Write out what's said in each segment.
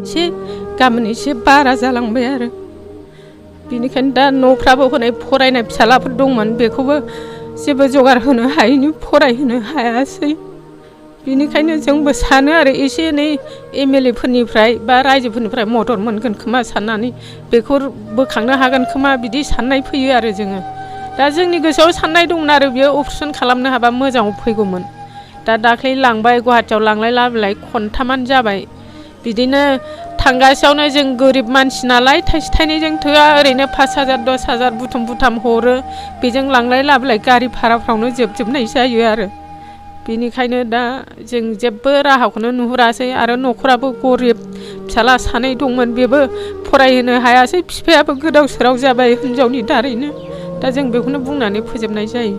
एसे गाबोन एसे बारा जालांबाय आरो बेनिखायनो दा न'फ्राबो हनै फरायनाय फिसालाफोर दंमोन बेखौबो जेबो जगार होनो हायैनि फरायहोनो हायासै बेनिखायनो जोंबो सानो आरो एसे एनै एमएलए फोरनिफ्राय बा रायजोफोरनिफ्राय मदद मोनगोन खोमा साननानै बेखौ बोखांनो हागोन खोमा बिदि साननाय फैयो आरो जोङो दा जोंनि गोसोआव साननाय दंमोन आरो बियो अपारेसन खालामनो हाबा मोजाङाव फैगौमोन दा दाख्लै लांबाय गुवाहाटियाव लांलाय लाबोलाय खनथामानो जाबाय बिदिनो थांगासेयावनो जों गोरिब मानसि नालाय थाइसे थाइनैजों थोआ ओरैनो 5,000 10,000 बुथुम बुथाम हरो बेजों लांलाय लाबोलाय गारि भाराफ्रावनो जोबजोबनाय जायो आरो बेनिखायनो दा जों जेबो राहाखौनो नुहुरासै आरो न'खराबो गरिब फिसाला सानै दंमोन बेबो फरायहोनो हायासै बिफायाबो गोदाव सोराव जाबाय हिनजावनि दारैनो दा जों बेखौनो बुंनानै फोजोबनाय जायो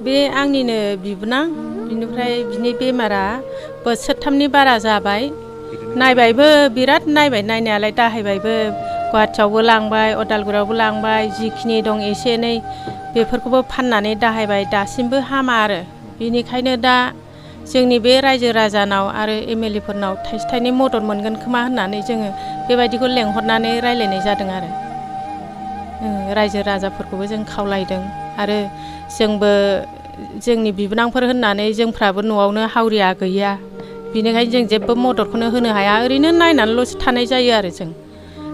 बे आंनिनो बिबोनां बिनिफ्राय बिनि बेमारा बोसोरथामनि बारा जाबाय नायबायबो बिराद नायबाय नायनायालाय दाहायबायबो गुवाहाटियावबो लांबाय अदालगुरियावबो लांबाय जिखिनि दं एसे एनै बेफोरखौबो फाननानै दाहायबाय दासिमबो हामा आरो बेनिखायनो दा जोंनि बे रायजो राजानाव आरो एमएलए फोरनाव थाइसे थाइनै मदद मोनगोन खोमा होननानै जोङो बेबायदिखौ लेंहरनानै रायलायनाय जादों आरो रायजो राजाफोरखौबो जों खावलायदों आरो जोंबो जोंनि बिबोनांफोर होननानै जोंफ्राबो न'आवनो हावरिया गैया बिनिखायनो जों जेबो मददखौनो होनो हाया ओरैनो नायनानैल'सो थानाय जायो आरो जों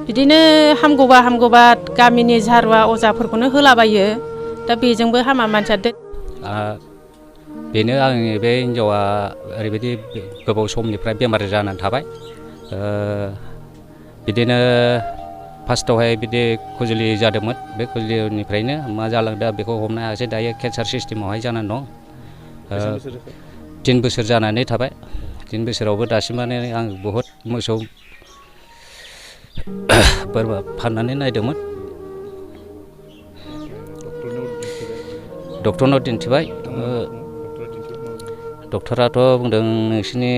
बिदिनो हामगौबा गामिनि झारुवा अजाफोरखौनो होलाबायो दा बेजोंबो हामा मानसिया बेनो आंनि बे हिन्जावा ओरैबायदि गोबाव समनिफ्राय बेमार जानानै थाबाय बिदिनो फार्स्टआवहाय बिदि खुजुलि जादोंमोन बे खुजुलिनिफ्रायनो मा जालांदों बेखौ हमनो हायासै दायो केन्सार सिस्टेमावहाय जानानै दं 3 बोसोर जानानै थाबाय 3 बोसोरावबो दासिमानो आं बहुद मोसौ बोरमा फाननानै नायदोंमोन डक्टरनाव दिन्थिबाय डक्टराथ' बुंदों नोंसिनि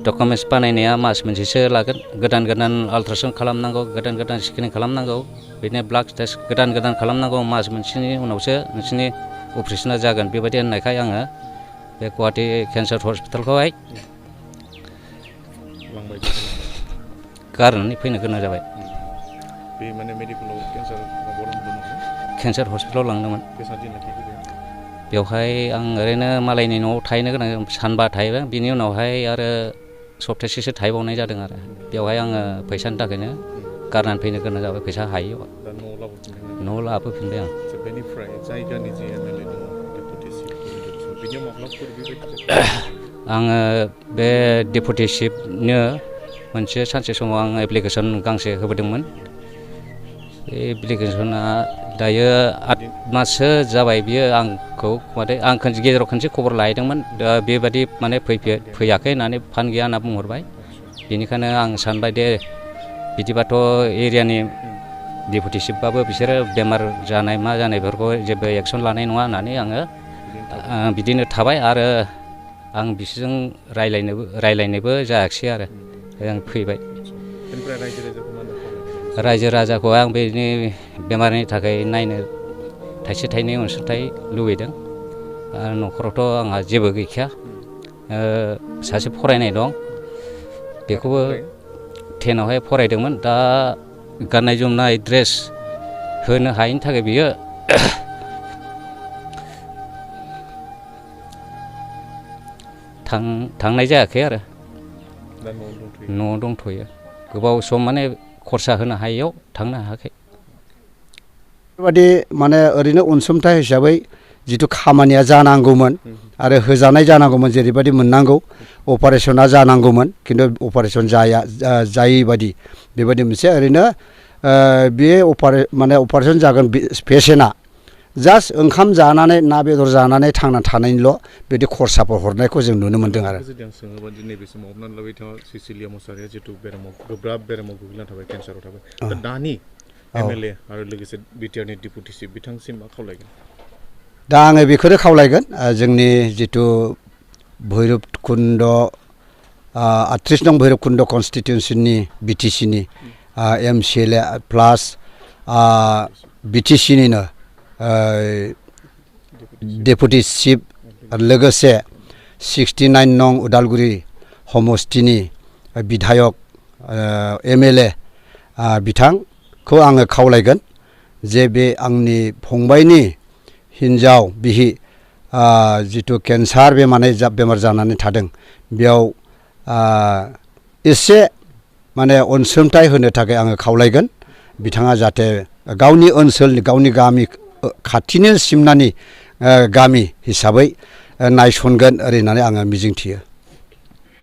डकुमेन्ट्स बानायनाया मास मोनसेसो लागोन गोदान आल्ट्रासाउन्ड खालामनांगौ गोदान स्केनिं खालामनांगौ बिदिनो ब्लाड टेस्ट गोदान खालामनांगौ मास मोनसेनि उनावसो नोंसिनि अपारेसना जागोन बेबायदि होननायखाय आङो बे गुवाहाटि केन्सार हस्पिटालखौहाय गारनानै फैनो गोनां जाबाय बे माने मेडिकेलाव केन्सार हस्पिटालाव लांदोंमोन बेवहाय आं ओरैनो मालायनि न'आव थाहैनो गोनां सानबा थाहैबाय बिनि उनावहाय आरो सप्तासेसो थाहैबावनाय जादों आरो बेवहाय आङो फैसानि थाखायनो गारनानै फैनो गोनां जाबाय फैसा हायैयाव न'आव लाबोफिनबाय आं बेनिफ्राय जायगानि जे एमएलए दङ डेपुटि चिफ बिनि माब्लाफोर बेबायदि आङो बे डेपुटि चिफनो मोनसे सानसे समाव आं एप्लिकेसन गांसे होबोदोंमोन बे एप्लिकेसना दायो 8 माससो जाबाय बियो आंखौ माने आं गेजेराव खनसे खबर लाहैदोंमोन दा बेबादि माने फैयाखै होननानै फान गैया होनना बुंहरबाय बेनिखायनो आं सानबाय दे बिदिबाथ' एरियानि डेपुटि चिफबाबो बिसोरो बेमार जानाय मा जानायफोरखौ जेबो एक्सन लानाय नङा होननानै आङो बिदिनो थाबाय आरो आं बिसोरजों रायलायनोबो जायाखिसै आरो आं फैबाय रायजो राजाखौ आं बेनि बेमारनि थाखाय नायनो थाइसे थाइनै अनसुंथाइ लुबैदों आरो न'खरावथ' आंहा जेबो गैखाया सासे फरायनाय दं बेखौबो 10आवहाय फरायदोंमोन दा गाननाय जोमनाय ड्रेस होनो हायैनि थाखाय बियो थांनाय जायाखै आरो न'आव दंथ'यो गोबाव सम माने खरसा होनो हायैयाव थांनो हायाखै बेबादि माने ओरैनो अनसुंथाइ हिसाबै जिथु खामानिया जानांगौमोन आरो होजानाय जानांगौमोन जेरैबायदि मोननांगौ अपारेसना जानांगौमोन खिन्थु अपारेसन जायै बादि बेबायदि मोनसे ओरैनो बे अपारेसन जागोन पेसेन्टआ जास्ट ओंखाम जानानै ना बेदर जानानै थांना थानायनिल' बिदि खरसाफोर हरनायखौ जों नुनो मोन्दों आरो नैबे समाव हमनानै लाबाय सिसिलिया मुसाहारिया जिथु गोब्राब बेरामाव गोग्लैना थाबाय केन्साराव थाबाय दा दानि एमएलए आरो लोगोसे बिटिआरनि डेपुटि चिफ बिथांसिम मा खावलायगोन दा आङो बेखौनो खावलायगोन जोंनि जिथु भैरबकुन्द 38 नं भैरबकुन्द कनस्टिटिउन्सननि बिटिसिनि एमसिएलए प्लास बिटिसिनिनो डेपुटि चिफ लोगोसे 69 नं उदालगुरि समस्तिनि बिधायक MLA बिथांखौ आङो खावलायगोन जे बे आंनि फंबायनि हिन्जाव बिहि जिथु केन्सार बेमार जानानै थादों बेयाव एसे माने अनसुंथाइ होनो थाखाय आङो खावलायगोन बिथाङा जाहाथे गावनि ओनसोलनि गावनि गामि खाथिनि सिमनानि गामि हिसाबै नायसनगोन ओरै होननानै आङो मिजिंथियो